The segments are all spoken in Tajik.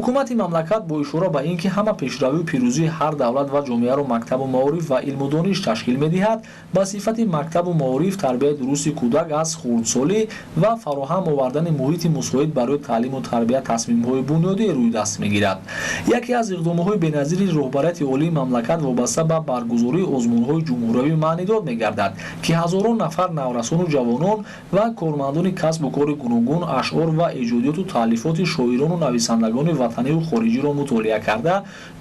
Ҳукумати мамлакат бо ишора ба ин ки ҳама пешравию пирӯзии ҳар давлат ва ҷомеаро мактабу маориф ва илму дониш ташкил медиҳад, ба сифати мактабу маориф, тарбияи дурусти кӯдак аз хурдсолӣ ва фароҳам овардани муҳити мусоид барои таълиму тарбия тасмимҳои бунёдӣ рӯй даст мегирад. Яке аз иқдомҳои беназири роҳбарияти олии мамлакат вобаста ба баргузории озмунҳои ҷумҳуриявӣ маънидод мегардад, ки ҳазорон нафар наврасону ҷавонон ва кормандони касбу кори гуногун ашъор ва эҷодиёту таълифоти шоирону нависандагони ватаниву хориҷиро мутолиа карда,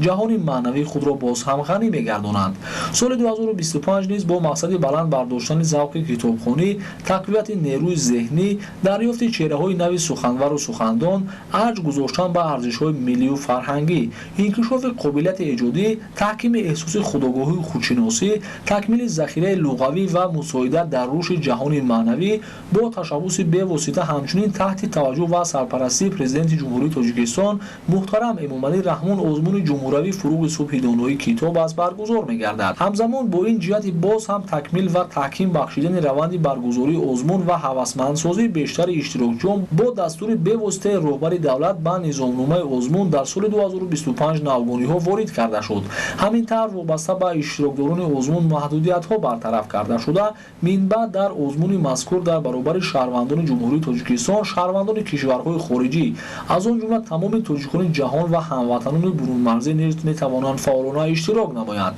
ҷаҳони маънавии худро боз ҳам ғанӣ мегардонанд. Соли 2025 низ бо мақсади баланд бардоштани завқи китобхонӣ, тақвияти нерӯи зеҳнӣ, дарёфти чеҳраҳои нави суханвару сухандон, арҷ гузоштан ба арзишҳои миллию фарҳангӣ, инкишофи қобилияти эҷодӣ, таҳкими эҳсоси худогоҳию худшиносӣ, такмили захираи луғавӣ ва мусоидат дар рушди ҷаҳони маънавӣ бо ташаббуси бевосита, ҳамчунин таҳти таваҷҷӯҳ ва сарпарастии Президенти Ҷумҳурии Тоҷикистон муҳтарам Эмомалӣ Раҳмон озмуни ҷумҳуриявии «Фуруғи субҳи доноӣ китоб аст» баргузор мегардад. Ҳамзамон бо ин, ҷиҳати боз ҳам такмил ва таҳким бахшидани раванди баргузории озмун ва ҳавасмандсозии бештари иштирокчиён, бо дастури бевоситаи роҳбари давлат ба низомномаи озмун дар соли 2025 навгониҳо ворид карда шуд. Ҳамин тавр, вобаста ба иштирокдорони озмун маҳдудиятҳо бартараф карда шуда, минбаъд дар озмуни мазкур дар баробари шаҳрвандони Ҷумҳурии Тоҷикистон шаҳрвандони кишварҳои хориҷӣ, аз он ҷумла тамоми тоҷикони ҷаҳон ва ҳамватанони бурунмарзӣ низ метавонанд фаъолона иштирок намоянд.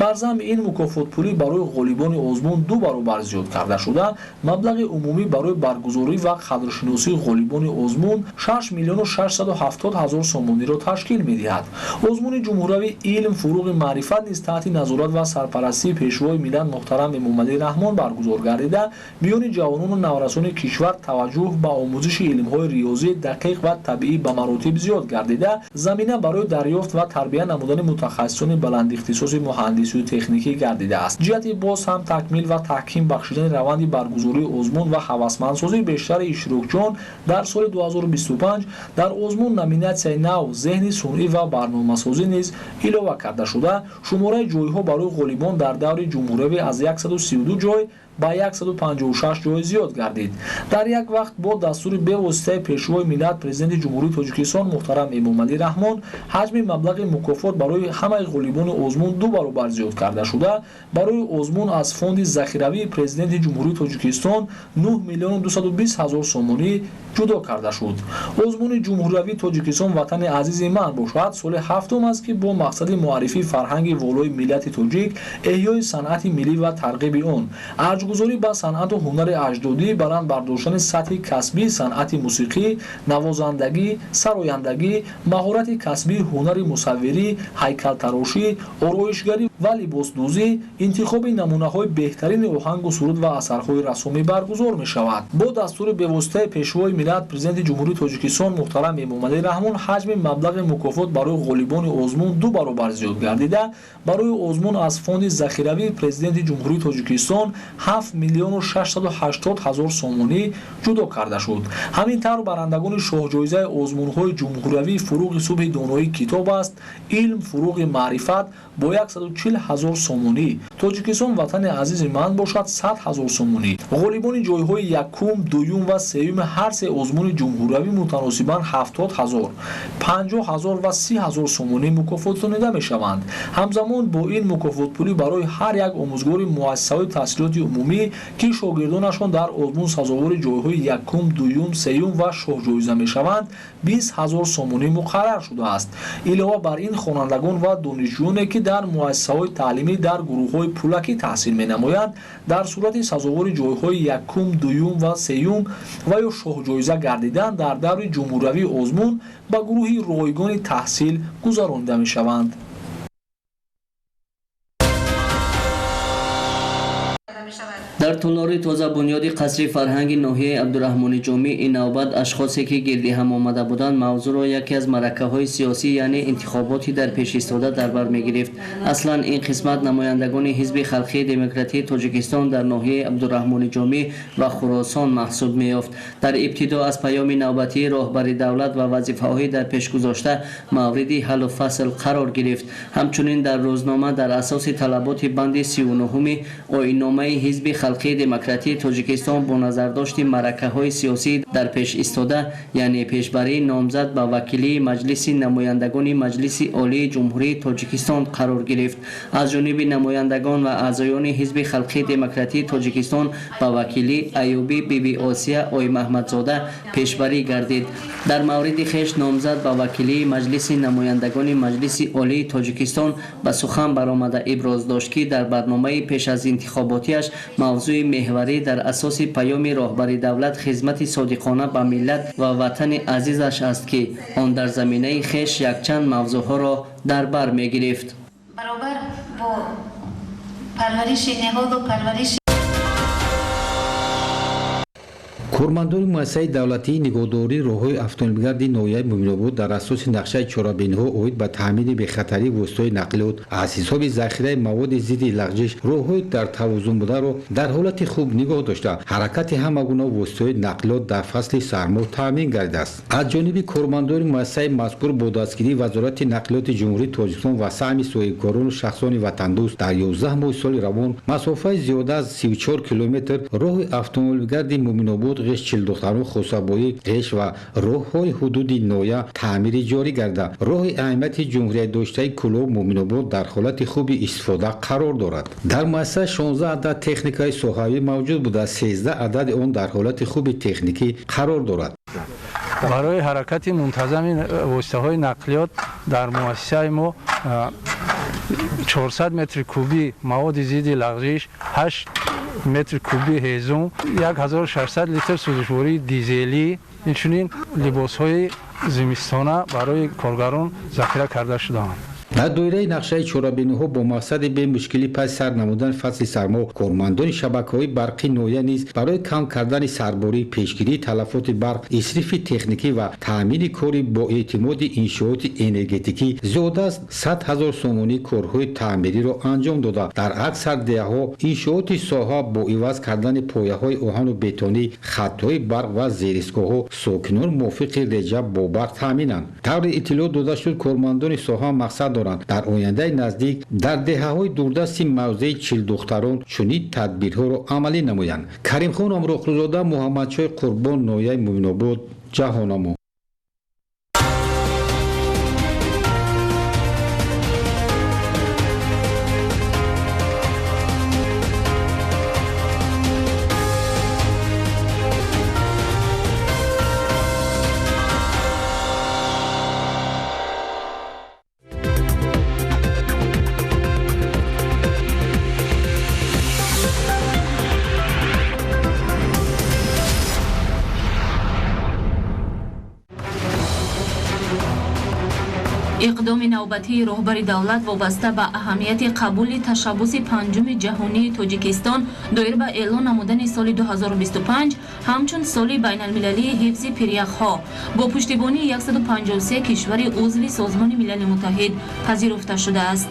Бар замми ин, мукофотпулӣ барои ғолибони озмун ду баробар зиёд карда шуда, маблағи умумӣ барои баргузорӣ ва қадршиносии ғолибони озмун 6 миллиону 670 ҳазор сомониро ташкил медиҳад. Озмуни ҷумҳуриявии «Илм фуруғи маърифат» низ таҳти назорат ва сарпарастии Пешвои миллат муҳтарам Эмомалӣ Раҳмон баргузор гардида, миёни ҷавонону наврасони кишвар таваҷҷӯҳ ба омӯзиши илмҳои риёзӣ, дақиқ ва табиӣ ба маротиб зиёд гардида, замина барои дарёфт ва тарбия намудани мутахассисони баландихтисоси муҳандисию техникӣ гардидааст. Ҷиҳати боз ҳам такмил ва таҳким бахшидани раванди баргузории озмун ва ҳавасмандсозии бештари иштирокчиён, дар соли 2025 дар озмун номинатсияи нав «Зеҳни сунъӣ ва барномасозӣ» низ илова карда шуда, шумораи ҷойҳо барои ғолибон дар даври ҷумҳуриявӣ аз 132 ҷой ба 156 ҷой зиёд гардид. Дар як вақт бо дастури бевоситаи Пешвои миллат, Президенти Ҷумҳурии Тоҷикистон муҳтарам Эмомалӣ Раҳмон ҳаҷми маблағи мукофот барои ҳамаи ғолибони озмун ду баробар зиёд карда шуда, барои озмун аз фонди захиравии Президенти Ҷумҳурии Тоҷикистон 9 миллиону 220 ҳазор сомонӣ ҷудо карда шуд. Озмуни ҷумҳуриявии «Тоҷикистон ватани азизи ман» бошад, соли ҳафтум аст, ки бо мақсади муаррифии фарҳанги волои миллати тоҷик, эҳёи санъати миллӣ ва тарғиби он, арҷгузорӣ ба санъату ҳунари аҷдодӣ, баланд бардоштани сатҳи касбии санъати мусиқӣ, навозандагӣ, сарояндагӣ, маҳорати касбии ҳунари мусаввирӣ, ҳайкалтарошӣ, ороишгарӣ ва либосдӯзӣ, интихоби намунаҳои беҳтарини оҳангу суруд ва асарҳои рассомӣ баргузор мешавад. Бо дастури бевоситаи Пешвои миллат, Президенти Ҷумҳурии Тоҷикистон муҳтарам Эмомалӣ Раҳмон ҳаҷми маблағи мукофот барои ғолибони озмун ду баробар зиёд гардида, барои озмун аз фонди захиравии Президенти Ҷумҳурии Тоҷикистон 7 миллиону 680 ҳазор сомонӣ ҷудо карда шуд. Ҳамин тавр, барандагони шоҳҷоизаи озмунҳои ҷумҳуриявии «Фуруғи субҳи доноӣ китоб аст», «Илм фуруғи маърифат» бо 140 ҳазор сомонӣ, «Тоҷикистон ватани азизи ман» бошад, 100 ҳазор сомонӣ, ғолибони ҷойҳои якум, дуюм ва сеюми ҳар се озмуни ҷумҳуриявӣ мутаносибан 70 ҳазор, 50 ҳазор ва 30 ҳазор сомонӣ мукофотонида мешаванд. Ҳамзамон бо ин, мукофотпулӣ барои ҳар як омӯзгори муассисаҳои таҳсилоти умумӣ, ки шогирдонашон дар озмун сазовори ҷойҳои якум, дуюм, сеюм ва шоҳҷоиза мешаванд, 20 ҳазор сомонӣ муқаррар шудааст. Илова бар ин, хонандагон ва донишҷӯёне, ки дар муассисаҳои таълимӣ дар гурӯҳҳои пулакӣ таҳсил менамоянд, дар сурати сазовори ҷойҳои якум, дуюм ва сеюм ва ё шоҳҷоиза гардидан дар даври ҷумҳуриявии озмун ба гурӯҳи ройгони таҳсил гузаронида мешаванд. Дар толори тозабунёди қасри фарҳанги ноҳияи Абдураҳмони Ҷомӣ ин навбат ашхосе, ки гирди ҳам омада буданд, мавзӯъро яке аз маъракаҳои сиёсӣ, яъне интихоботи дар пеш истода дар бар мегирифт. Аслан ин қисмат намояндагони Ҳизби халқии демократии Тоҷикистон дар ноҳияи Абдураҳмони Ҷомӣ ва Хуросон маҳсуб меёфт. Дар ибтидо аз паёми навбатии роҳбари давлат ва вазифаҳои дар пеш гузошта мавриди ҳаллу фасл қарор гирифт. Ҳамчунин дар рӯзнома дар асоси талаботи банди 39-уми оинномаи Ҳизби Халқии Демократии Тоҷикистон бо назардошти маъракаҳои сиёсӣ дар пеш истода, яъне пешбарии номзад ба вакилии Маҷлиси намояндагони Маҷлиси Олии Ҷумҳурии Тоҷикистон қарор гирифт. Аз ҷониби намояндагон ва аъзоёни Ҳизби Халқии Демократии Тоҷикистон ба вакилӣ Аюбӣ Биби Осия Оймаҳмадзода пешбарӣ гардид. Дар мавриди хеш номзад ба вакилии Маҷлиси намояндагони Маҷлиси Олии Тоҷикистон ба сухан баромада иброз дошт, ки дар барномаи пеш аз интихоботиаш мавзӯи меҳварӣ дар асоси паёми роҳбари давлат хизмати содиқона ба миллат ва ватани азизаш аст, ки он дар заминаи хеш якчанд мавзӯъҳоро дар бар мегирифт. Баробар бо парвариши ниҳоду парвариши Кормандони муассисаи давлатии нигоҳдории роҳҳои автомобилгарди ноҳияи Муъминобод дар асоси нақшаи чорабиниҳо оид ба таъмини бехатарии воситаҳои нақлиёт аз ҳисоби захираи маводи зидди лағжиш роҳҳои дар тавозун бударо дар ҳолати хуб нигоҳ дошта, ҳаракати ҳама гуна воситаҳои нақлиёт дар фасли сармо таъмин гардидааст. Аз ҷониби кормандони муассисаи мазкур бо дастгирии Вазорати нақлиёти Ҷумҳурии Тоҷикистон ва саҳми соҳибкорону шахсони ватандӯст дар 11 моҳи соли равон масофаи зиёда аз 34 километр роҳи автомобилгарди Муъминобод, Ғеш, Чилдухтарон, Хусабоӣ, Ғеш ва роҳҳои ҳудуди ноҳия таъмири ҷорӣ гарда, роҳи аҳамияти ҷумҳуриятдоштаи Кӯлоб Муъминобод дар ҳолати хуби истифода қарор дорад. Дар муассиса 16 адад техникаи соҳавӣ мавҷуд буда, 13 адади он дар ҳолати хуби техникӣ қарор дорад. Барои ҳаракати мунтазами воситаҳои нақлиёт дар муассисаи мо 400 метри кубӣ маводи зидди лағжиш, 8 метри кубӣ ҳезум, 1600 литр сӯзишвории дизелӣ, инчунин либосҳои зимистона барои коргарон захира карда шудаанд. Дар доираи нақшаи чорабиниҳо бо мақсади бемушкилӣ пас сар намудани фасли сармо кормандони шабакаҳои барқи ноҳия низ барои кам кардани сарборӣ, пешгирии талафоти барқ, исрифи техникӣ ва таъмини кори боэътимоди иншооти энергетикӣ зиёда аз 100 000 сомонӣ корҳои таъмириро анҷом дода, дар аксар деҳаҳо иншооти соҳа бо иваз кардани пояҳои оҳану бетонӣ, хаттҳои барқ ва зеристгоҳҳо сокинон мувофиқи реҷа бо барқ таъминанд. Тавре иттилоъ дода шуд, кормандони соҳа мақсад доранд дар ояндаи наздик дар деҳаҳои дурдасти мавзеи Чилдухтарон чунин тадбирҳоро амалӣ намоянд. Каримхон Амроқулзода, Муҳаммадшоҳи Қурбон, ноҳияи Муъминобод, Ҷаҳонамо. Иқдоми навбатии роҳбари давлат вобаста ба аҳамияти қабули ташаббуси панҷуми ҷаҳонии Тоҷикистон доир ба эълон намудани соли 2025 ҳамчун соли байналмилалии ҳифзи пиряхҳо бо пуштибонии 153 кишвари узви Созмони Милали Муттаҳид пазируфта шудааст.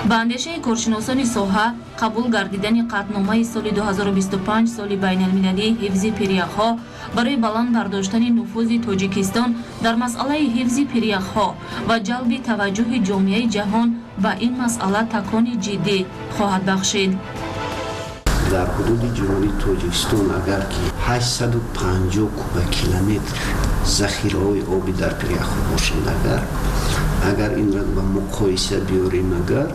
Ба андешаи коршиносони соҳа, қабул гардидани қатъномаи соли 2025 соли байналмилалии ҳифзи пиряхҳо барои баланд бардоштани нуфузи Тоҷикистон дар масъалаи ҳифзи пиряхҳо ва ҷалби таваҷҷӯҳи ҷомеаи ҷаҳон ба ин масъала такони ҷиддӣ хоҳад бахшид. Дар ҳудуди Ҷумҳурии Тоҷикистон агар ки 850 кубакилометр захираҳои обӣ дар пиряхҳо бошанд, агар инро ба муқоиса биёрем, агар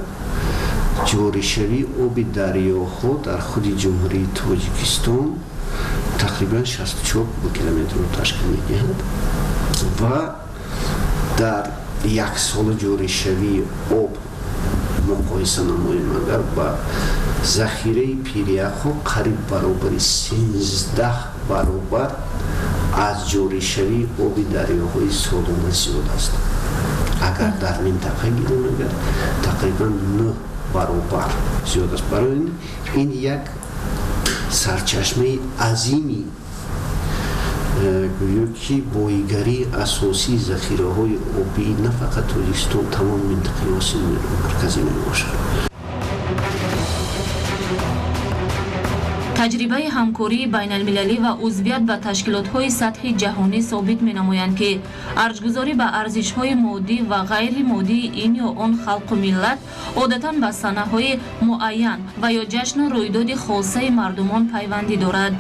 ҷоришавии оби дарёҳо дар худи Ҷумҳурии Тоҷикистон тақрибан 64 кубакилометрро ташкил медиҳад ва дар як сола ҷоришавии об муқоиса намоем, агар ба захираи пиряхҳо қариб баробари 13 баробар аз ҷоришавии оби дарёҳои солона зиёд аст. Агар дар минтақа гирем, агар тақрибан 9 баробар зиёд аст. Барои ин як сарчашмаи азими гӯё ки боигарии асосии захираҳои обӣ на фақат Тоҷикистон, тамоми минтақаи Осиёи Марказӣ мебошад. Таҷрибаи ҳамкории байналмилалӣ ва узвият ба ташкилотҳои сатҳи ҷаҳонӣ собит менамоянд, ки арҷгузорӣ ба арзишҳои моддӣ ва ғайримоддии ин ё он халқу миллат одатан ба санаҳои муайян ва ё ҷашну рӯйдоди хосаи мардумон пайвандӣ дорад.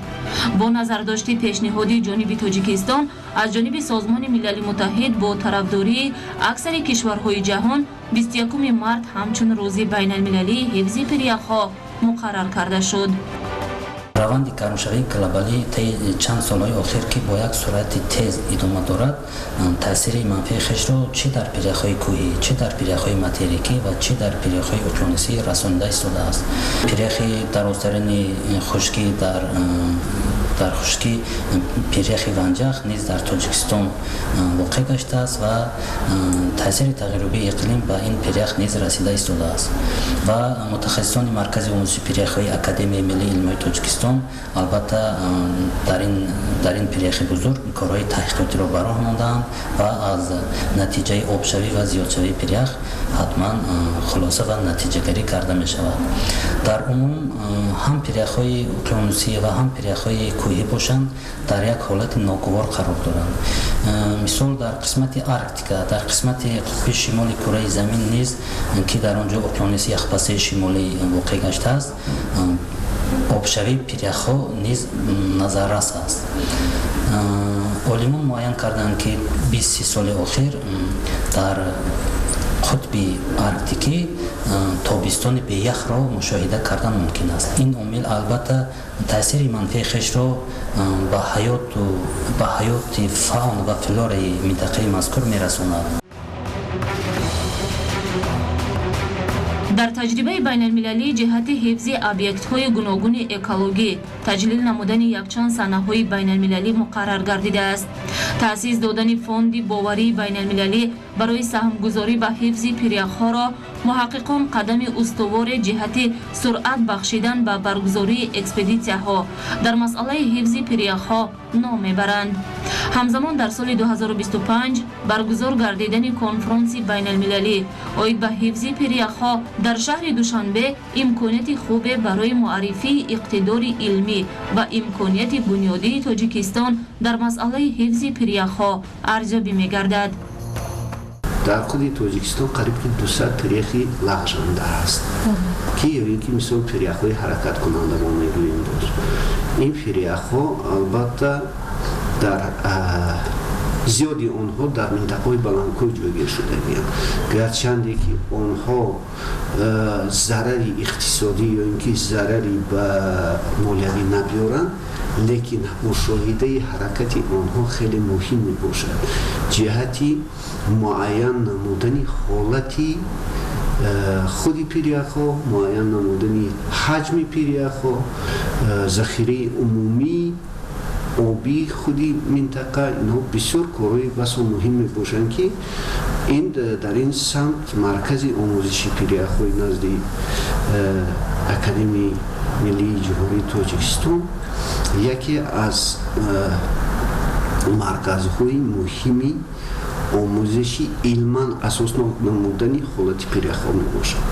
Бо назардошти пешниҳоди ҷониби Тоҷикистон аз ҷониби Созмони Милали Муттаҳид бо тарафдории аксари кишварҳои ҷаҳон 21 март ҳамчун рӯзи байналмилалии ҳифзи пиряхҳо муқаррар карда шуд. Раванди гармшавии глобалӣ таи чанд солҳои охир, ки бо як суръати тез идома дорад, таъсири манфии хешро чӣ дар пиряхҳои кӯҳӣ, чӣ дар пиряхҳои материкӣ ва чӣ дар пиряхҳои уқёнусӣ расонида истодааст. Пиряхи дарозтарини хушкӣ дар хушкӣ, пиряхи Ванҷах низ дар Тоҷикистон воқеъ гаштааст ва таъсири тағйирёбии иқлим ба ин пирях низ расида истодааст. Ва мутахассисони Маркази омӯзиши пиряхҳои Академияи миллии илмҳои Тоҷикистон албатта дар ин пиряхи бузург корҳои таҳқиқотиро ба роҳ мондаанд ва аз натиҷаи обшавӣ ва зиёдшавии пирях ҳатман хулоса ва натиҷагарӣ карда мешавад. Дар умум ҳам пиряхҳои уқёнусӣ ва ҳам пиряхҳои кӯҳӣ бошанд, дар як ҳолати ногувор қарор доранд. Мисол, дар қисмати Арктика, дар қисмати қутби шимоли кураи замин низ, ки дар он ҷо уқёнуси яхбастаи шимолӣ воқеъ гаштааст, обшавии пиряхҳо низ назаррас аст. Олимон муайян карданд, ки 20-30 соли охир дар қутби арктикӣ тобистони беяхро мушоҳида кардан мумкин аст. Ин омил албатта таъсири манфии хешро ба ҳаёти фауна ва флораи минтақаи мазкур мерасонад. Дар таҷрибаи байналмилалӣ ҷиҳати ҳифзи объектҳои гуногуни экологӣ таҷлил намудани якчанд санаҳои байналмилалӣ муқаррар гардидааст. Таъсис додани фонди боварии байналмилалӣ барои саҳмгузорӣ ба ҳифзи пиряхҳоро муҳаққиқон қадами устуворе ҷиҳати суръат бахшидан ба баргузории экспедитсияҳо дар масъалаи ҳифзи пиряхҳо ном мебаранд. Ҳамзамон дар соли 2025 баргузор гардидани конфронси байналмилалӣ оид ба ҳифзи пиряхҳо дар шаҳри Душанбе имконияти хубе барои муаррифии иқтидори илмӣ ва имконияти бунёдии Тоҷикистон дар масъалаи ҳифзи пиряхҳо арзёбӣ мегардад. Дар худи Тоҷикистон қариб ки 200 пиряхи лағжанда ҳаст, ки ё ин ки мисол пиряхҳои ҳаракаткунанда мо мегӯем. Боз ин пиряхҳо албатта дар зиёди онҳо дар минтақаҳои баландкӯҳ ҷойгир шудагианд. Гарчанде ки онҳо зарари иқтисодӣ ё ин ки зарари ба молиявӣ набиёранд, лекин мушоҳидаи ҳаракати онҳо хеле муҳим мебошад ҷиҳати муайян намудани ҳолати худи пиряхҳо, муайян намудани ҳаҷми пиряхҳо, захираи умумии обии худи минтақа. Инҳо бисёр корҳои басо муҳим мебошанд, ки ин дар ин самт Маркази омӯзиши пиряхҳои назди Академияи миллии Ҷумҳурии Тоҷикистон яке аз марказҳои муҳими омӯзиши илман асоснок намудани ҳолати пиряхҳо мебошад.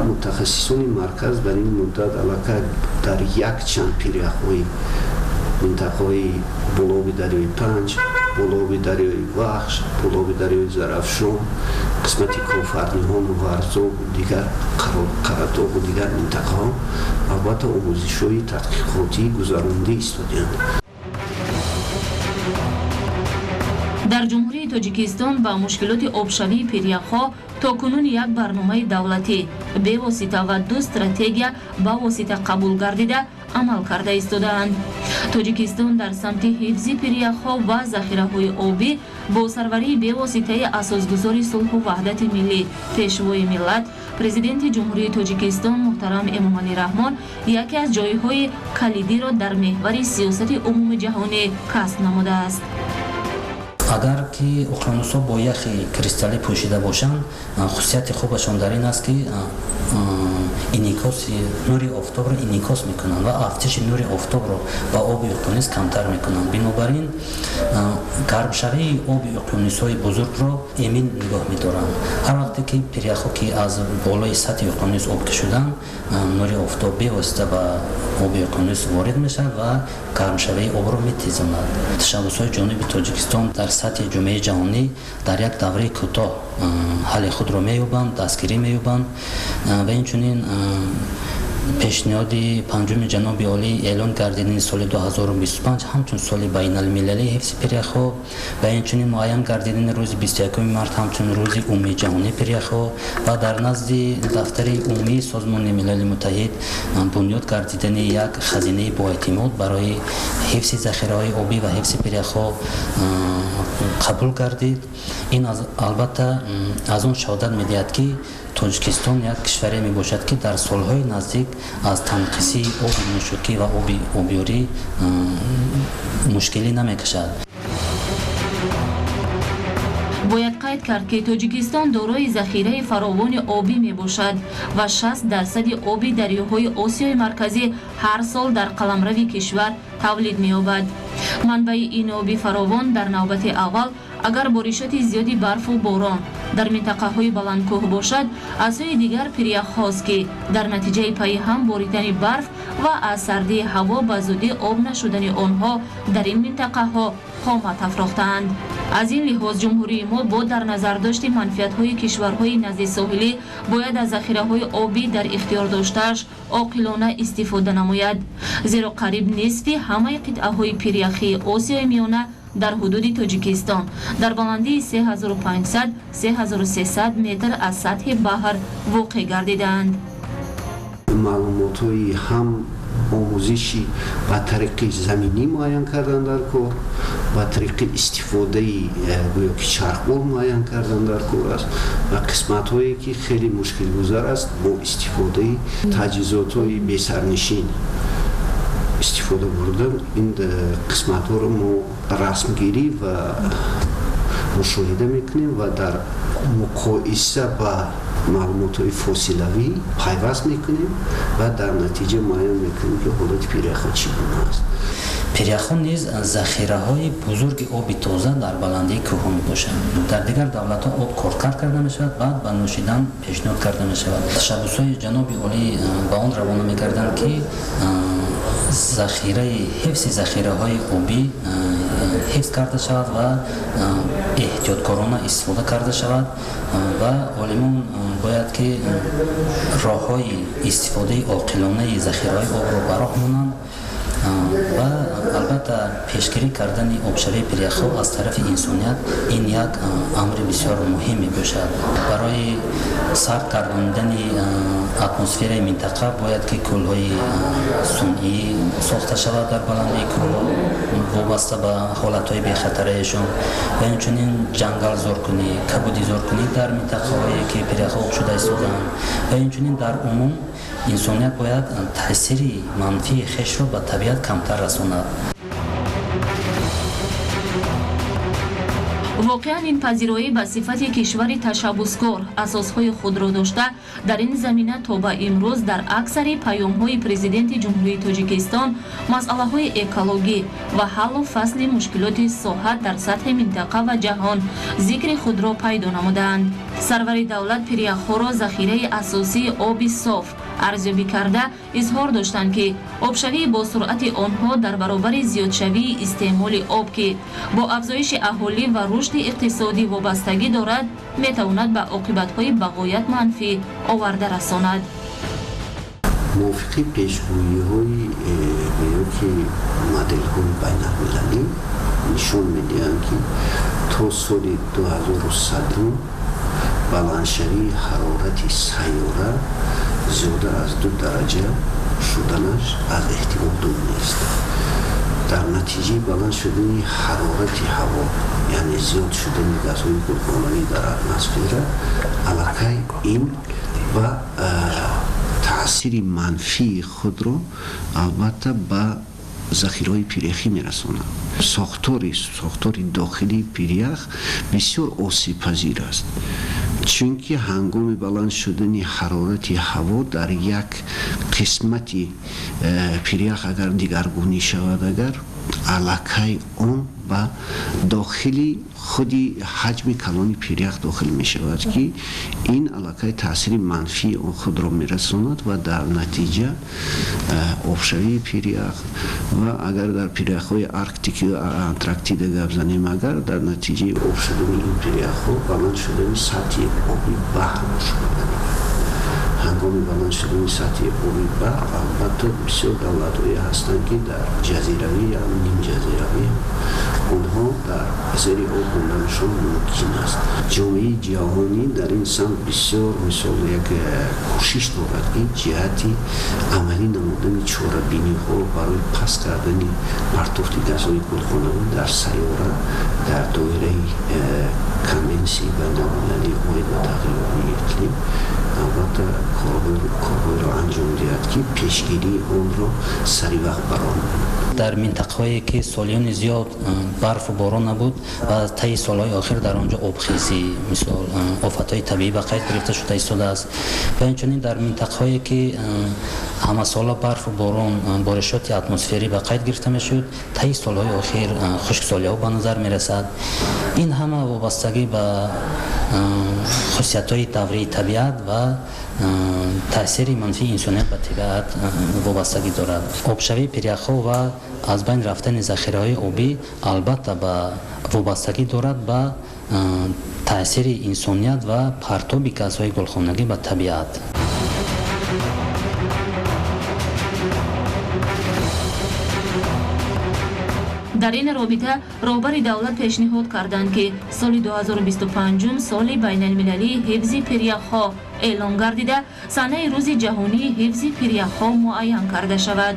Мутахассисони марказ дар ин муддат аллакай дар якчанд пиряхҳои минтақаҳои болоби дарёи Панҷ, болоби дарёи Вахш, болоби дарёи Зарафшон, қисмати Кофарниҳону Варзобу дигар Қаратоғу дигар минтақаҳо албатта омӯзишҳои тадқиқотӣ гузаронда истодианд. Дар Ҷумҳурии Тоҷикистон ба мушкилоти обшавии пиряхҳо то кунун як барномаи давлатӣ бевосита ва ду стратегия ба восита қабул гардида амал карда истодаанд. Тоҷикистон дар самти ҳифзи пиряхҳо ва захираҳои обӣ бо сарварии бевоситаи асосгузори сулҳу ваҳдати миллӣ, Пешвои миллат, Президенти Ҷумҳурии Тоҷикистон муҳтарам Эмомалӣ Раҳмон яке аз ҷойҳои калидиро дар меҳвари сиёсати умумиҷаҳонӣ касб намудааст. Агар ки уқёнусҳо бо яхи кристаллӣ пӯшида бошанд, хусусияти хубашон дар ин аст, ки инъикоси нури офтобро инъикос мекунанд ва афтиши нури офтобро ба оби уқёнус камтар мекунанд. Бинобар ин гармшавии оби уқёнусҳои бузургро эмин нигоҳ медоранд. Ҳар вақте ки пиряхҳо ки аз болои сатҳи уқёнус об кашуданд, нури офтоб бевосита ба оби уқёнус ворид мешавад ва гармшавии обро метезонад. Ташаббусҳои ҷониби Тоҷикистон дар сатҳи ҷомеаи ҷаҳонӣ дар як давраи кӯтоҳ ҳалли худро меёбанд, дастгирӣ меёбанд ва инчунин пешниҳоди панҷуми ҷаноби олӣ эълон гардидани соли 2025 ҳамчун соли байналмилалии ҳифзи пиряхҳо ва инчунин муайян гардидани рӯзи 21 март ҳамчун рӯзи умумии ҷаҳонии пиряхҳо ва дар назди дафтари умумии Созмони Милали Муттаҳид бунёд гардидани як хазинаи боэътимод барои ҳифзи захираҳои обӣ ва ҳифзи пиряхҳо қабул гардид. Ин албатта аз он шаҳодат медиҳад, ки Тоҷикистон як кишваре мебошад, ки дар солҳои наздик аз танқисии оби нӯшокӣ ва оби обёрӣ мушкилӣ намекашад. Бояд қайд кард, ки Тоҷикистон дорои захираи фаровони обӣ мебошад ва 60% оби дарёҳои Осиёи Марказӣ ҳар сол дар қаламрави кишвар тавлид меёбад. Манбаи ин оби фаровон дар навбати аввал агар боришоти зиёди барфу борон дар минтақаҳои баландкӯҳ бошад, аз сӯи дигар пиряхҳост, ки дар натиҷаи пайи ҳам боридани барф ва аз сардии ҳаво ба зудӣ об нашудани онҳо дар ин минтақаҳо қомат афрохтаанд. Аз ин лиҳоз ҷумҳурии мо бо дар назардошти манфиатҳои кишварҳои назди соҳилӣ бояд аз захираҳои обӣ дар ихтиёр доштааш оқилона истифода намояд, зеро қариб нисфи ҳамаи қитъаҳои пиряхии Осиёи Миёна дар ҳудуди Тоҷикистон дар баландии 3500-3300 метр аз сатҳи баҳр воқеъ гардидаанд. Маълумотҳои ҳам омӯзиши ба тариқи заминӣ муайян кардан дар кор, ба тариқи истифодаи гӯё ки чархбол муайян кардан дар кор аст ва қисматҳое, ки хеле мушкилгузар аст, бо истифодаи таҷҳизотҳои бесарнишин истифода бурдан ин қисматҳоро мо расмгирӣ ва мушоҳида мекунем ва дар муқоиса ба маълумотҳои фосилавӣ пайваст мекунем ва дар натиҷа муайян мекунем, ки ҳолати пиряхҳо чӣ гуна аст. Пиряхҳо низ захираҳои бузурги оби тоза дар баландии кӯҳҳо мебошанд. Дар дигар давлатҳо об коркард карда мешавад, баъд ба нӯшидан пешниҳод карда мешавад. Ташаббусҳои ҷаноби олӣ ба он равона мекарданд, ки захираи ҳифзи захираҳои обӣ ҳифз карда шавад ва эҳтиёткорона истифода карда шавад ва олимон бояд ки роҳҳои истифодаи оқилонаи захираҳои обро ба роҳ монанд ва албатта пешгирӣ кардани обшавии пиряхҳо аз тарафи инсоният ин як амри бисёр муҳим мебошад. Барои сард гардонидани атмосфераи минтақа бояд ки кӯлҳои сунъӣ сохта шавад дар баландии кӯҳҳо вобаста ба ҳолатҳои бехатараешон ва инчунин ҷангалзоркунӣ, кабудизоркунӣ дар минтақаҳое, ки пиряхҳо об шуда истодаанд, ва инчунин дар умум инсоният бояд таъсири манфии хешро ба табиат камтар расонад. Воқеан, ин пазироӣ ба сифати кишвари ташаббускор асосҳои худро дошта, дар ин замина то ба имрӯз дар аксари паёмҳои Президенти Ҷумҳурии Тоҷикистон масъалаҳои экологӣ ва ҳаллу фасли мушкилоти соҳа дар сатҳи минтақа ва ҷаҳон зикри худро пайдо намудаанд. Сарвари давлат пиряхҳоро захираи асосии оби соф арзёбӣ карда, изҳор доштанд, ки обшавии босуръати онҳо дар баробари зиёдшавии истеъмоли об, ки бо афзоиши аҳолӣ ва рушди иқтисодӣ вобастагӣ дорад, метавонад ба оқибатҳои бағоят манфӣ оварда расонад. Мувофиқи пешгӯиҳои ё ки моделҳои байналмилалӣ нишон медиҳанд, ки то соли 2100 баландшавии ҳарорати сайёра зиёда аз 2 дараҷа шуданаш аз эҳтимол дур нест. Дар натиҷаи баланд шудани ҳарорати ҳаво, яъне зиёд шудани газҳои гулхонавӣ дар атмосфера, аллакай ин ба таъсири манфии худро албатта ба захираҳои пиряхӣ мерасонад. Сохтори дохилии пирях бисёр осебпазир аст, чунки ҳангоми баланд шудани ҳарорати ҳаво дар як қисмати пирях агар дигаргунӣ шавад, агар аллакай он ба дохили худи ҳаҷми калони пирях дохил мешавад, ки ин аллакай таъсири манфии он худро мерасонад ва дар натиҷа обшавии пирях ва агар дар пиряхҳои Арктики ва Антарктида гап занем, агар дар натиҷаи об шудани ин пиряхҳо баланд шудани сатҳи оби баҳр мушоҳида мегардад. Ҳангоми баланд шудани сатҳи оби баҳр, албатта, бисёр давлатҳое ҳастанд, ки дар ҷазиравӣ ё нимҷазиравӣ онҳо дар зери об монданашон мумкин аст. Ҷомеаи ҷаҳонӣ дар ин самт бисёр, мисол, як кӯшиш дорад, ки ҷиҳати амалӣ намудани чорабиниҳо барои паст кардани партофти газҳои гулхонавӣ дар сайёра дар доираи Конвенсияи байналмилалии оид ба тағйирёбии иқлим, албатта, корҳоеро анҷом диҳад, ки пешгирии онро сари вақт бароҳ монад. Дар минтақаҳое, ки солиёни зиёд барфу борон набуд ва таи солҳои охир дар он ҷо обхезӣ, мисол, офатҳои табиӣ ба қайд гирифта шуда истодааст ва инчунин дар минтақаҳое, ки ҳамасола барфу борон, боришоти атмосферӣ ба қайд гирифта мешуд, таи солҳои охир хушксолиҳо ба назар мерасад. Ин ҳама вобастагӣ ба хусусиятҳои даврии табиат ва таъсири манфии инсоният ба табиат вобастагӣ дорад. Обшавии пиряхҳо ва аз байн рафтани захираҳои обӣ, албатта, ба вобастагӣ дорад ба таъсири инсоният ва партоби газҳои гулхонагӣ ба табиат. Дар ин робита роҳбари давлат пешниҳод карданд, ки соли 2025 соли байналмилалии ҳифзи пиряхҳо эълон гардида, санаи Рӯзи ҷаҳонии ҳифзи пиряхҳо муайян карда шавад.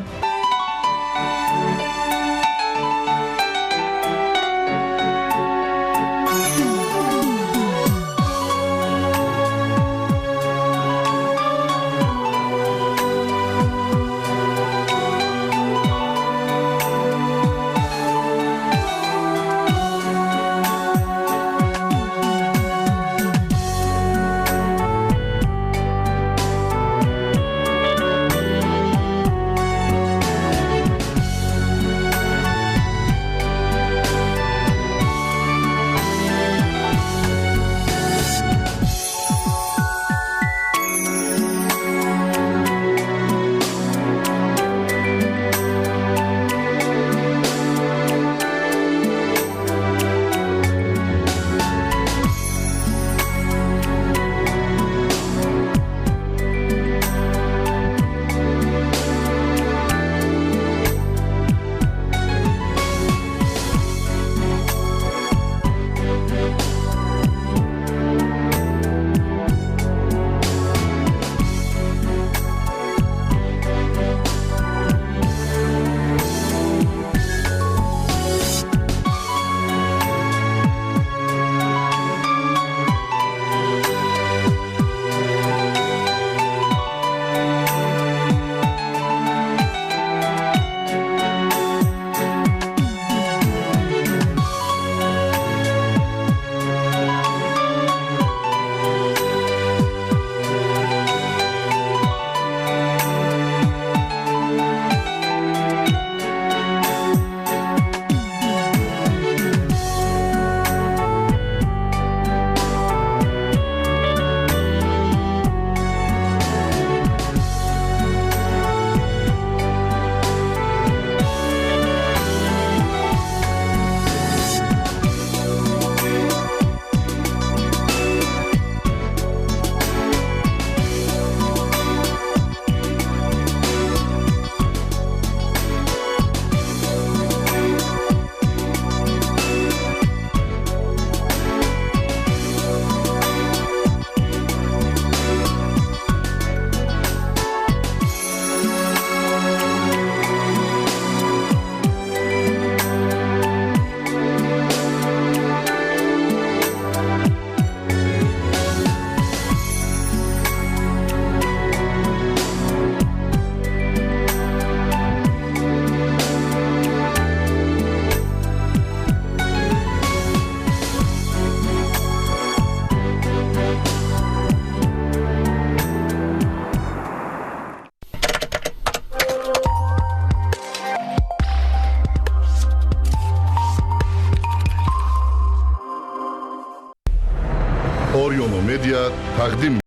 Медиа тақдим.